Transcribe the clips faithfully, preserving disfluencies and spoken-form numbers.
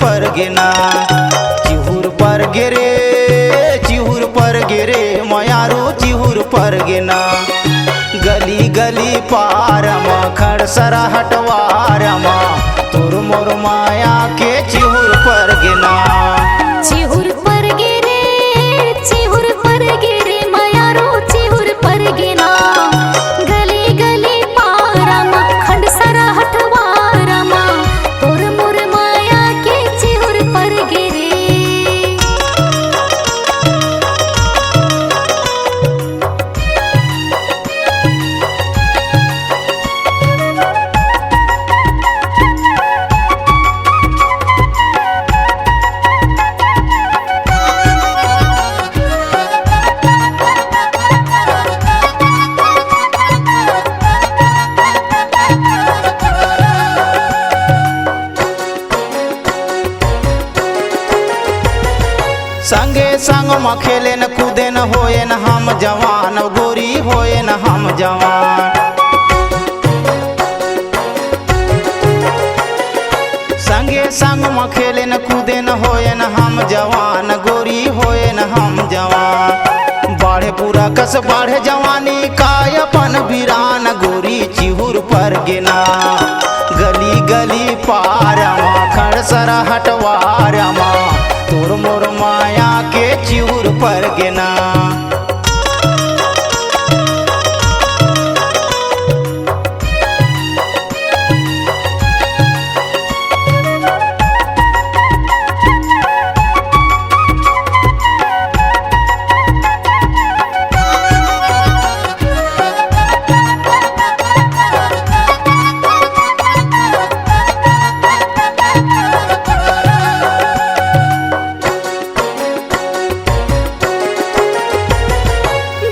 पर गे ना। चिहुर पर गे रे, चिहुर पर गे रे, मयारो चिहुर पर गे ना। गली गली पार म, खड़सरा हटवार म, तोर मोर माया के चिहुर पर गे ना। चिहुर पर गे रे, चिहुर पर गे रे, मयारो चिहुर पर गे ना। गली गली पार म, खड़सरा हटवार म, तोर मोर माया के चिहुर पर गे रे। संगे संग म खेलेन कूदेन होएन हम जवान, गोरी होएन हम जवान। संगे संग म खेलेन कूदेन होएन हम जवान, गोरी होएन हम जवान। बाढ़े पूरा कस बाढ़े जवानी, काय अपन बिरान, गोरी चिहुर पर गे ना। गली गली पार म, खड़सरा हटवार म, तोर मोर माया के चिहुर पर गे ना।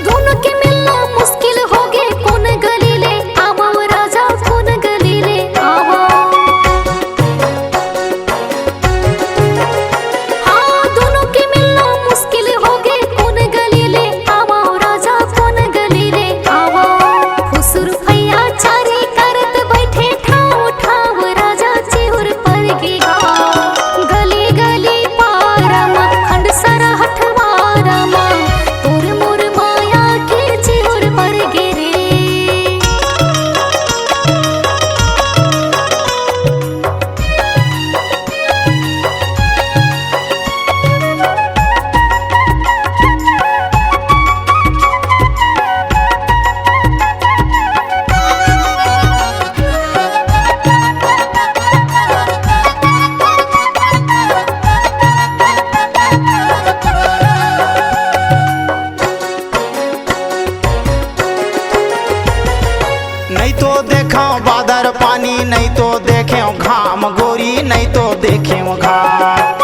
दोनों के मिलना मुश्किल होगे, कोन गली ले आवव राजा, कोन गली ले आवव। हाँ, दोनों के मिलना मुश्किल होगे, कोन गली ले आवव राजा, कोन गली ले आवव। फुसुर फैया चारी करत बैठे ठाव ठाव, राजा चिहुर पर गे गाँव। गली गली पार म, खंडसर हठवार म, तोर मोर माया के चिहुर पर गे रे। नहीं तो देखेंव बादर पानी, नहीं तो देखेंव घाम गोरी, नहीं तो देखेंव घाम।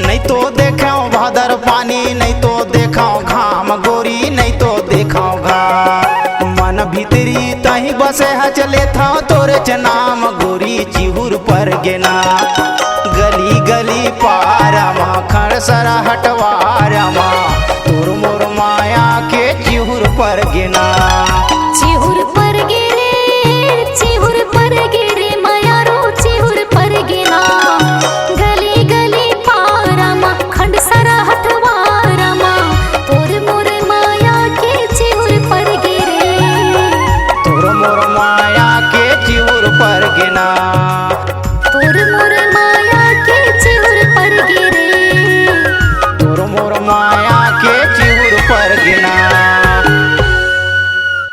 नहीं तो देखेंव बादर पानी, नहीं तो देखेंव घाम गोरी, नहीं तो देखेंव घाम। मन भीतरी तहीं बसे हच, लेथंव तोरेच नाम गोरी, चिहुर पर गे ना। गली गली पार म, खड़सर हठवार म, तोर मोर माया के चिहुर पर गे ना।